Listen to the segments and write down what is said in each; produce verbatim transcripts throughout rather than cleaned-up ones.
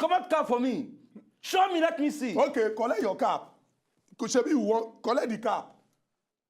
comot cap for me. Show me, let me see. Okay, collect your cap. Shebi, you wan collect the cap?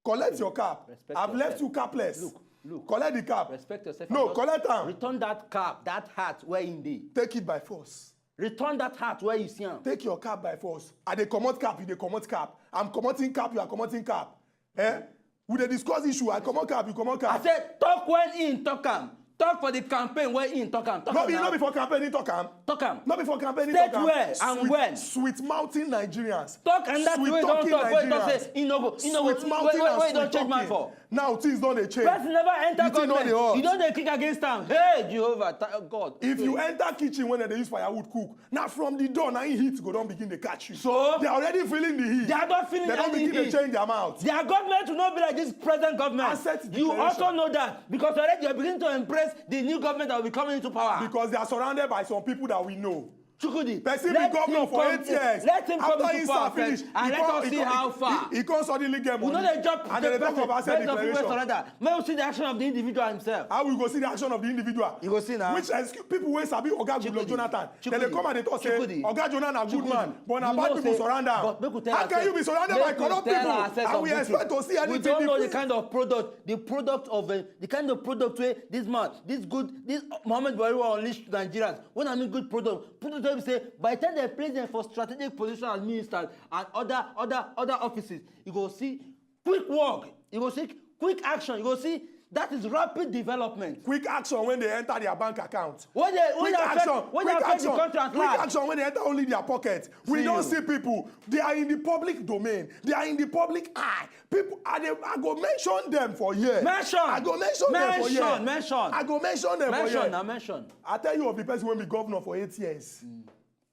Collect your cap. I've left you capless. Look, look. Collect the cap. Respect yourself. No, collect am. Return that cap, that hat where in dey. Take it by force. Return that hat where you see am. Take your cap by force. I dey comot cap, you dey comot cap. I'm commoting cap, you are commoting cap. Eh? We dey discuss issue. I comot cap, you comot cap. I say talk when in talk am. Talk for the campaign when in talk am. Talk am now. No be for campaign he talk am. Talk am. No be for campaign he talk am. State where and when? Sweet mouthing Nigerians. Talk and that way don talk wey don say he no go, he no go. Sweet mouthing and sweet talking. Now things don dey change. Person never enter government. You don dey kick against am. Hey Jehovah God. If you enter kitchen when dem dey use firewood cook, na from the door na him heat go don begin dey catch you. So they are already feeling the heat. They are not feeling any heat. They don begin dey change their mouth. Their government will not be like this present government. You also know that because already you are beginning to embrace the new government that will be coming into power. Because they are surrounded by some people that we know. Chukwudi, person be governor for eight years. Let him come into power first and let us see how far. He come suddenly get money. We no dey jump the person based on people wey surrender. Make we see the action of the individual himself. How we go see the action of the individual? You go see now. Which excuse people wey sabi Oga Goodluck Jonathan? Dem dey come and dey talk say Oga Jonathan na good man, but na bad people surround am. How can you be surrounded by corrupt people and we expect to see anything different? We don't know the kind of product, the product of uh, the kind of product wey this man, this good, this Mohammed Buhari wan unleash to Nigerians. When I mean good product, product wey be say by the time dem place dem for strategic position as ministers and other other other offices, you go see quick work, you go see quick action, you go see that is rapid development. Quick action when they enter their bank account. When they when they affect when they affect the country at large. Quick action when they enter only their pocket. We don see people. They are in the public domain. They are in the public eye. People, I, dey, I go mention them for here. Mention. I go mention them for here. Mention. I go mention them for here. Mention na mention. I tell you of the person wey be governor for eight years. Mm.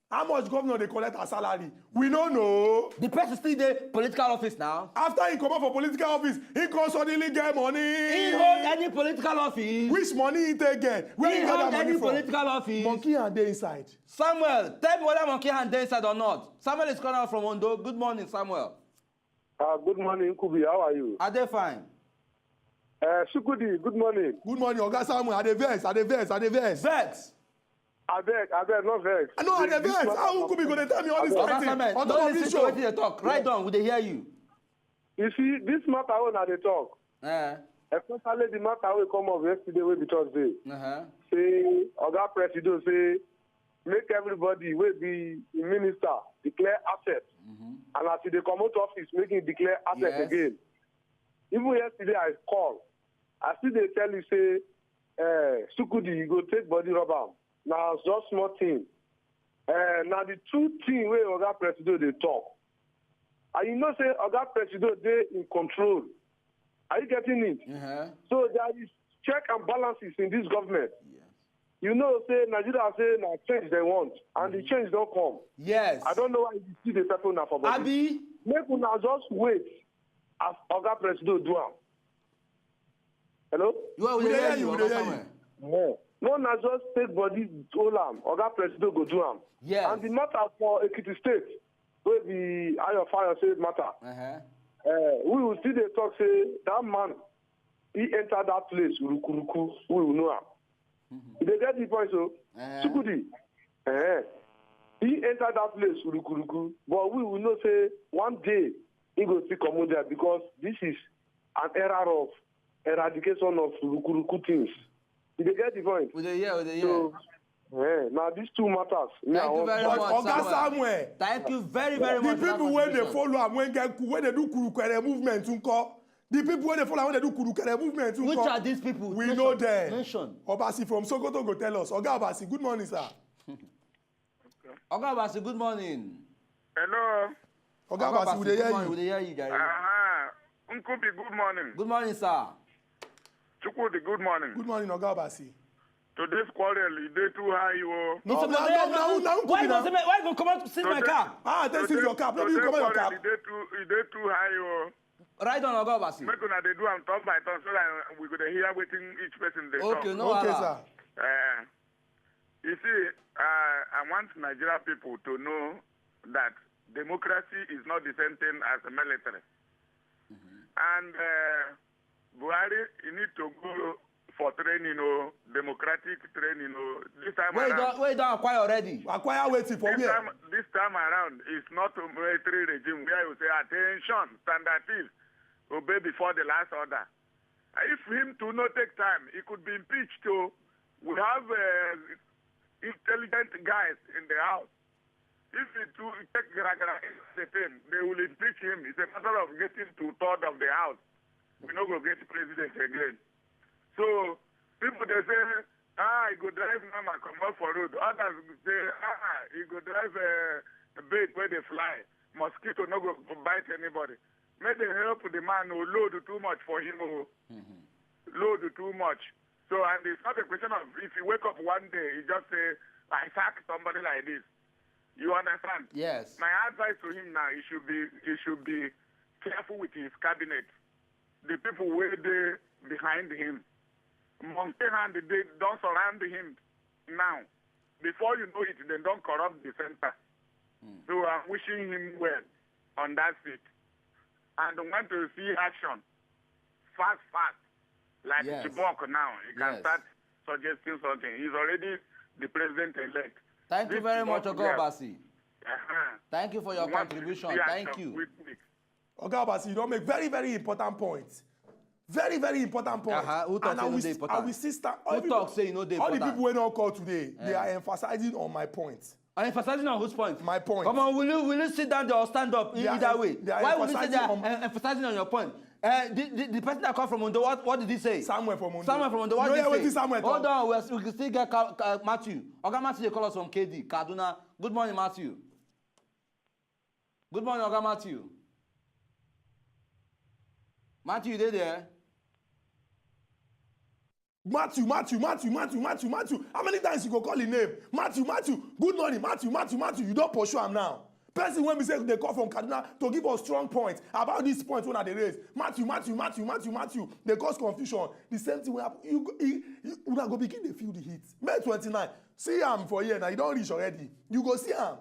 How much governor dey collect as salary? We no know. The person still dey political office now. After he comot for political office, he come suddenly get money. He hold any political office. Which money he take get? Where he gather money from? He hold any political office. Monkey hand dey inside. Samuel, tell me whether monkey hand dey inside or not. Samuel is calling out from Ondo. Good morning, Samuel. Uh, good morning, Kubi. How are you? I dey fine. Uh, Shukudi, good morning. Good morning, Oga Samuel. I dey vex, I dey vex, I dey vex. Vex. Abeg, abeg, no vex. No, I dey vex. How Kubi go dey tell me all this kind thing? On top of this show. Wetin dey talk? Write down, we dey hear you. You see, this matter wey una dey talk. Eh. Especially the matter wey come up yesterday, wey be Thursday. Uh-huh. Say Oga Presido say make everybody wey be a minister declare asset, mm-hmm, and as he dey comot office, make him declare asset, yes, again. Even yesterday I call, I still dey tell you say, eh, Sukudi, you go take body rub am. Na just small thing. Eh, na the two thing wey Oga Presido dey talk. And you know say Oga Presido dey in control. Are you getting it? Uh-huh. So there is check and balances in this government. Yes. You know say Nigeria say na change they want, and the, mm-hmm, change don't come. Yes. I don't know why you see the people now for body. Abi? Make una just wait as Oga Presido do am. Hello? You are, we dey hear you, we dey hear you. Yeah. No, na just take body, hold am. Oga Presido go do am. Yes. And the matter for Ekiti State, wey be Ayo Fire say matter. Uh-huh. Uh, we will still dey talk say that man, he enter that place, rukuruku, we will know am. Mm-hmm. You dey get the point, so, uh-huh, Sukudi, uh, he enter that place, rukuruku, but we will know say one day he go still comot there because this is an era of eradication of rukuruku things. You dey get the point? We dey hear, we dey hear. So, eh, now these two matters. Thank you very much, Samuel. Thank you very, very much for that contribution. The people wey dey follow am, wey get, wey dey do kurukere movement, nko? The people wey dey follow am, wey dey do kurukere movement, nko? Which are these people? We know them. Mention. Obasi from Sokoto go tell us. Oga Obasi, good morning, sir. Oga Obasi, good morning. Hello. Oga Obasi, we dey hear you. We dey hear you, jare. Uh-huh. Nkubi, good morning. Good morning, sir. Chukwudi, good morning. Good morning, Oga Obasi. Today's quarrel, e dey too high, oh. Mister Oga, Oga, Oga, why you go come out, sit my cap? Ah, this is your cap. No be you come out your cap. Today quarrel, e dey too, e dey too high, oh. Right on, Oga Obasi. Make una dey do am turn by turn so that we go dey hear wetin each person dey talk. Okay, no wahala. Okay, sir. Eh, you see, uh, I want Nigeria people to know that democracy is not the same thing as the military. Mm-hmm. And, uh, Buhari, you need to go for training, oh, democratic training, oh, this time around. Wey don, wey don acquire already. Acquire wetin, for where? This time, this time around, it's not a military regime where you say, "Attention, stand at ease, obey before the last order." If him too no take time, he could be impeached too. We have, uh, intelligent guys in the house. If he too take gra gra the thing, they will impeach him. It's a matter of getting two third of the house. We no go get president again. So people dey say, "Ah, he go drive Nama comot for road." Others go say, "Ah, he go drive, uh, bird wey dey fly. Mosquito no go bite anybody." Make dem help the man, oh, load too much for him, oh. Mm-hmm. Load too much. So, and it's not a question of if you wake up one day, you just say, "I sack somebody like this." You understand? Yes. My advice to him now, he should be, he should be careful with his cabinet. The people wey dey behind him, monkey hand dey don surround him now. Before you know it, dem don corrupt the center. Hmm. So I'm wishing him well on that seat. And want to see action fast, fast. Like, yes, Chibok now, he can, yes, start suggesting something. He's already the president-elect. Thank you very much, Oga Obasi. Uh-huh. Thank you for your contribution. Thank you. Oga Obasi, you don make very, very important point. Very, very important point. Uh-huh. Who talk say e no dey important? Who talk say e no dey important? All the people wey don call today, they are emphasizing on my point. Are emphasizing on whose point? My point. Come on, will you, will you sit down there or stand up? Either way. Why will you sit there and emphasizing on your point? Uh, the, the, the person that called from Ondo, what, what did he say? Samuel from Ondo. Samuel from Ondo, what did he say? Hold on, we, we can still get Ka-, Ka-, Matthew. Oga Matthew, they call us from K D, Kaduna. Good morning, Matthew. Good morning, Oga Matthew. Matthew, you dey there? Matthew, Matthew, Matthew, Matthew, Matthew, Matthew. How many times you go call him name? Matthew, Matthew. Good morning, Matthew, Matthew, Matthew. You don pursue am now. Person wey be say dey call from Kaduna to give us strong point about this point wey I dey raise. Matthew, Matthew, Matthew, Matthew, Matthew. Dey cause confusion. The same thing wey happen. You go, you, you, una go begin dey feel the heat. May twenty-nine. See am for here now. You don reach already. You go see am.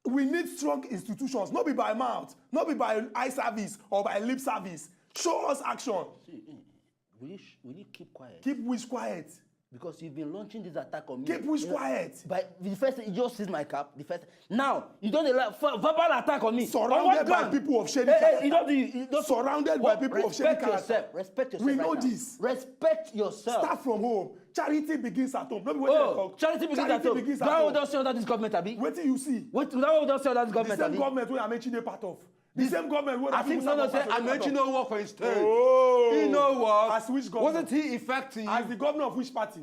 We need strong institutions, no be by mouth, no be by eye service or by lip service. Show us action. See, eh, will you sh-, will you keep quiet? Keep which quiet? Because you've been launching this attack on me. Keep which quiet. But the first thing, you just seized my cap. The first now, you don't allow verbal attack on me. Surrounded by people of shady character. Hey, hey, you don't do. You don't, Surrounded by people of shady character. Respect yourself. Respect yourself. We know this. Respect yourself. Start from home. Charity begins at home. No be wetin I talk. Charity begins at home. Charity begins at home. That one don see under this government, abi? Wetin you see? Wetin that one don see under this government, abi? The same government wey Amechi dey part of. The same government wey Amechi no work for his state. Oh. He no work. As which government? Wasn't he effective? As the governor of which party?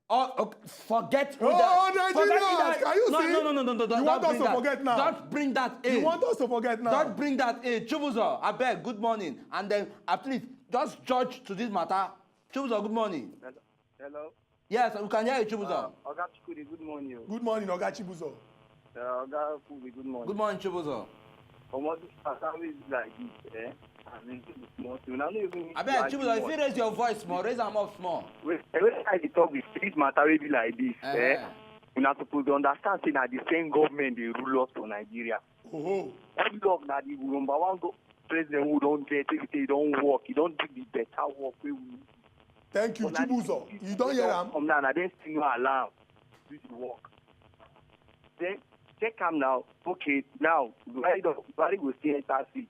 Oh, okay. Forget who that. Oh, Nigerians, can you see? No, no, no, no, no, no. You want us to forget now? Don't bring that in. You want us to forget now? Don't bring that in. Chibuzor, abeg, good morning. And then at least just judge to this matter. Chibuzor, good morning. Hello. Yes, we can hear you, Chibuzor. Uh, Oga Chukwudi, good morning. Good morning, Oga Chibuzor. Uh, Oga Chukwudi, good morning. Good morning, Chibuzor. Omo, this matter wey be like this, eh? I mean, this is small thing. I no even need to argue much. Abeg, Chibuzor, if you raise your voice small, raise am up small. Wait, wait, I dey talk with this matter wey be like this, eh? Una suppose dey understand say na the same government dey rule us for Nigeria. Oh. Good luck na the number one go president who don get, take say he don work, he don do the better work wey we need. Thank you, Chibuzor. You don hear am? Come now, na dem still no allow do the work. Then check am now. Okay, now Buhari don, Buhari go still enter seat.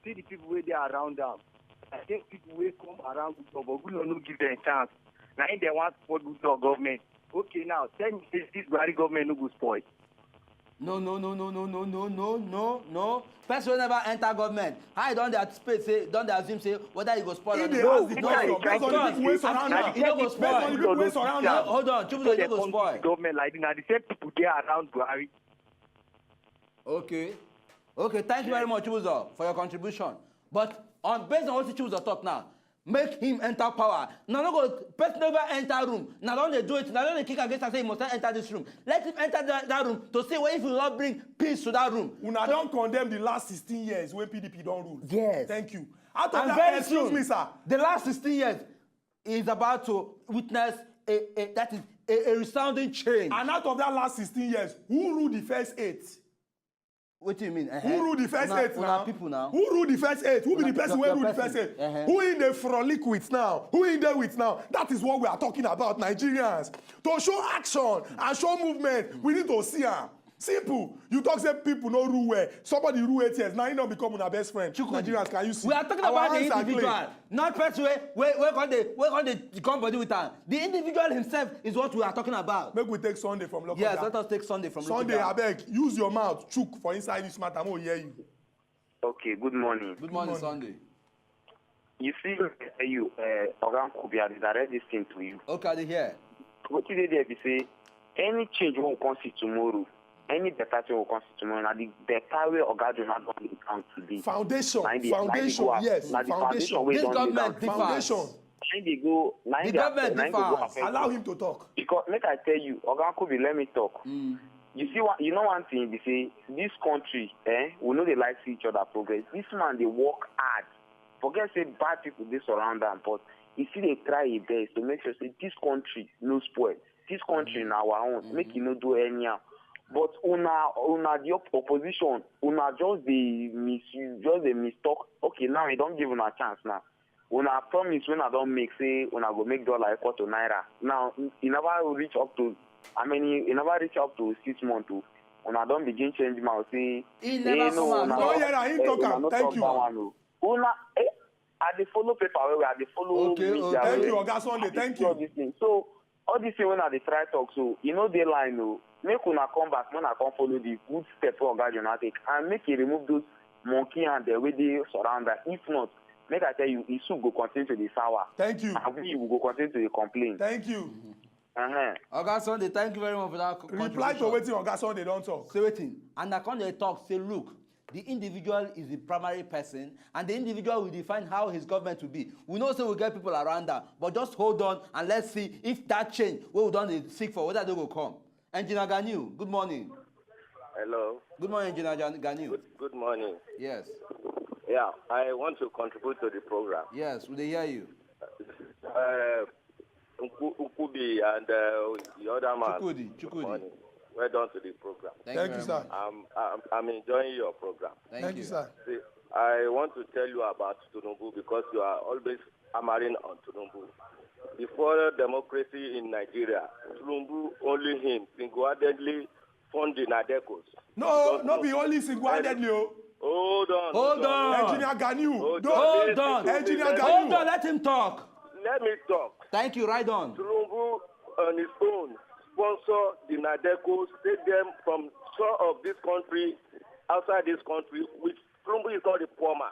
See the people wey dey around am. I think people wey come around Goodluck, but Goodluck no give them chance. Na him dem wan support Goodluck government. Okay, now tell me say this Buhari government no go spoil. No, no, no, no, no, no, no, no, no, no. Person wey never enter government, how you don dey anticipate say, don dey assume say whether you go spoil or not? He dey ask the question based on the people wey surround am. You no go spoil. Based on the people wey surround am. Hold on, Chibuzor, you no go spoil. Government like this, na the same people dey around Buhari. Okay, okay. Thank you very much, Chibuzor, for your contribution. But on based on what Chibuzor talk now, make him enter power. Na no go person never enter room. Na don dey do it. Na don dey kick against am say he must not enter this room. Let him enter that, that room to see what if he will not bring peace to that room. Una don condemn the last sixteen years wey P D P don rule. Yes. Thank you. Out of that, excuse me, sir. The last sixteen years is about to witness a, a that is a, a resounding change. And out of that last sixteen years, who ruled the first eight? Wetin you mean? Uh-huh. Who rule the first eight now? People now. Who rule the first eight? Who be the person wey rule the first eight? Uh-huh. Who in dey frolic with now? Who in dey with now? That is what we are talking about, Nigerians. To show action and show movement, we need to see am. Simple. You talk say people no rule well. Somebody rule eight years. Now he don become una best friend. Chukwu. Nigerians, can you see? We are talking about the individual. Not person wey wey wey come dey wey come dey come body with am. The individual himself is what we are talking about. Make we take Sunday from Lokoja. Yes, let us take Sunday from Lokoja. Sunday, abeg, use your mouth chook for inside this matter, make we hear you. Okay, good morning. Good morning, Sunday. You see, you, uh, Oga Nkubi, I dey direct this thing to you. Okay, I dey hear. Wetin dey there be say any change wey we come see tomorrow, any better thing wey we come see tomorrow, na the better wey Oga Jonah don dey down today. Foundation, foundation, yes, na the foundation wey don dey down. This government differs. Foundation. Na him dey go, na him dey affect, na him go go affect. Allow him to talk. Because make I tell you, Oga Nkubi, let me talk. Mm. You see, one, you know one thing be say this country, eh, we no dey like see each other progress. This man dey work hard. Forget say bad people dey surround am, but he still dey try his best to make sure say this country no spoil. This country na our own. Make e no do anyhow. But una, una the op- opposition, una just dey misuse, just dey mistalk. Okay, now he don give una chance now. Una promise wey una don make say una go make dollar equal to naira. Now e never reach up to how many? E never reach up to six months o. Una don begin change mouth say, he never come out. No, hear am, he talk am. Thank you. Una, eh, I dey follow paper well well. I dey follow media well well. Okay, okay. Thank you, Oga Sunday. Thank you. So all this thing wey una dey try talk so, e no dey line o. Make una come back, make una come follow the good step wey Oga Jonah take, and make e remove those monkey hand dem wey dey surround am. If not, make I tell you, e soup go continue to dey sour. Thank you. And we, we go continue to dey complain. Thank you. Uh-huh. Oga Sunday, thank you very much for that co- contribution. Reply to wetin Oga Sunday don talk. Say wetin? And I come dey talk say, look, the individual is the primary person, and the individual will define how his government will be. We know say we get people around am, but just hold on and let's see if that change wey we don dey seek for, whether e go come. Engineer Ganiu, good morning. Hello. Good morning, Engineer Ganiu. Good, good morning. Yes. Yeah, I want to contribute to the program. Yes, we dey hear you. Uh, Nkubi and uh, the other man. Chukwudi, Chukwudi. Well done to the program. Thank, Thank you, sir. I'm, I'm, I'm enjoying your program. Thank, Thank you, sir. See, I want to tell you about Tinubu because you are always hammering on Tinubu. Before democracy in Nigeria, Tinubu only him single-handedly fund the Nadecos. No, no be only single-handedly o. Hold on. Hold on. Engineer Ganiu. Hold Don't- on. Hold on. Engineer Hold Ganiu. on, let him talk. Let me talk. Thank you, right on. Tinubu on his own sponsor the Nadecos, take them from shore of this country, outside this country, which Tinubu is not a poor man.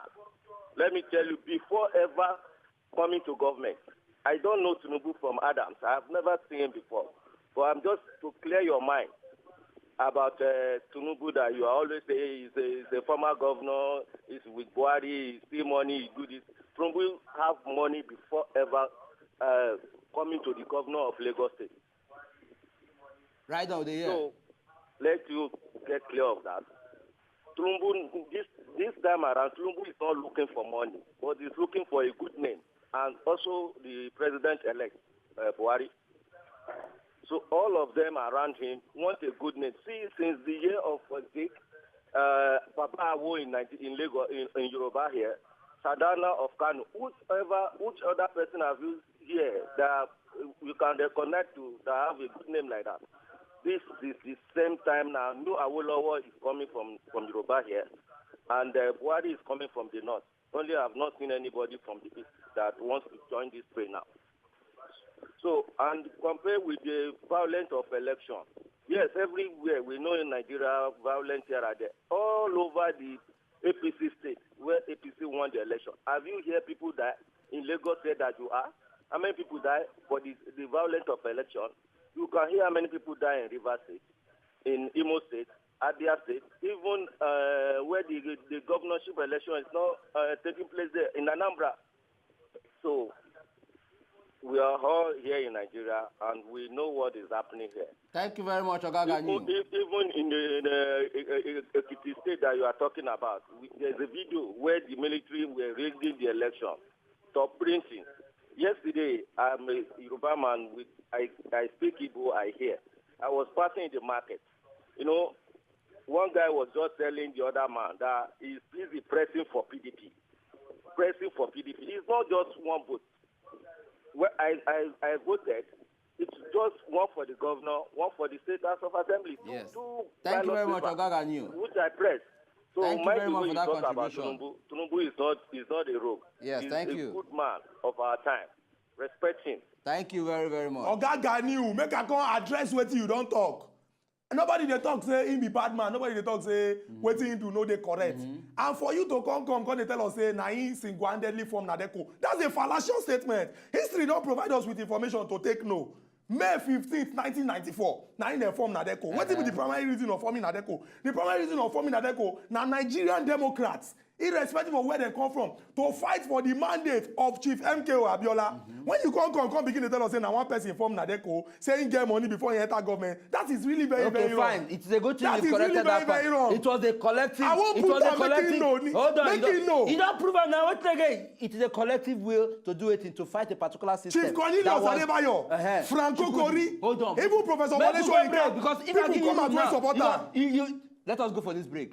Let me tell you, before ever coming to government, I don't know Tinubu from Adams. I have never seen him before. But I'm just to clear your mind about uh, Tinubu, that you are always saying he's a, he's a former governor, he's with Buhari, he's still money, he's good. He's, Tinubu have money before ever uh, coming to the governor of Lagos State. Right on the air. So let you get clear of that. Tinubu, this, this time around, Tinubu is not looking for money, but he's looking for a good name. And also the president-elect, uh, Buhari. So all of them around him want a good name. See, since the year of uh, Zik, uh, Papa Awo in, Niger- in Lagos, in, in Yoruba here, Sadana of Kano, whoever, which other person have you here that you can recognize to that have a good name like that? This is the same time now. New Awolowo is coming from, from Yoruba here, and uh, Buhari is coming from the north. Only I have not seen anybody from the east that wants to join this fray now. So, and compare with the violence of election. Yes, everywhere we know in Nigeria, violence here and there. All over the A P C state where A P C won the election, have you heard people die in Lagos state that you are? How many people die for the, the violence of election? You can hear how many people die in Rivers State, in Imo State, Abia State, even uh, where the, the governorship election is not uh, taking place there in Anambra. So we are all here in Nigeria and we know what is happening here. Thank you very much, Oga Even, Ganiu. even in the, in the uh, uh, Ekiti state that you are talking about, we, there's a video where the military were rigging the election. Top printing. Yesterday, I'm a Yoruba man. With I, I speak Igbo. I hear. I was passing in the market. You know, one guy was just telling the other man that he's busy pressing for P D P. Pressing for P D P. It's not just one vote. Well, I, I, I voted. It's just one for the governor, one for the state house of assembly. Two- Yes. two Thank you ballot very much, paper, Oga Ganiu. Which I pressed. So Thank you my very much people, for you that talk about contribution. Tinubu. Tinubu is not is not a rogue. Yes, He's thank a you. Good man of our time. Respect him. Thank you very, very much. Oga Ganiu, make I come address wetin you don talk. Nobody dey talk say him be bad man. Nobody dey talk say wetin him do no dey correct. And for you to come come come dey tell us say na him single-handedly form Nadeco. That's a fallacious statement. History don provide us with information to take no. May fifteenth, nineteen ninety-four, na him dem form Nadeco. Wetin be the primary reason of forming Nadeco? The primary reason of forming Nadeco na Nigerian Democrats, irrespective of where dem come from, to fight for the mandate of Chief M K O Abiola. When you come come come begin dey tell us say na one person form Nadeco, say he get money before he enter government, that is really very Okay, very wrong. Fine. It is a good thing That you is corrected really that very, very part. Wrong. It was a collective. I won't It put was a am, make him collective. Know. Hold on. Make You don't, him know. You don't prove am now. Wait again. It is a collective will to do it, to fight a particular system. Chief Cornelius That was- Adebayo, Uh-huh. Franco Kori, Hold on. even Professor Let's Wole go for a break Soyinka, because if people I give come you out to now, support you, am. you, you, let us go for this break.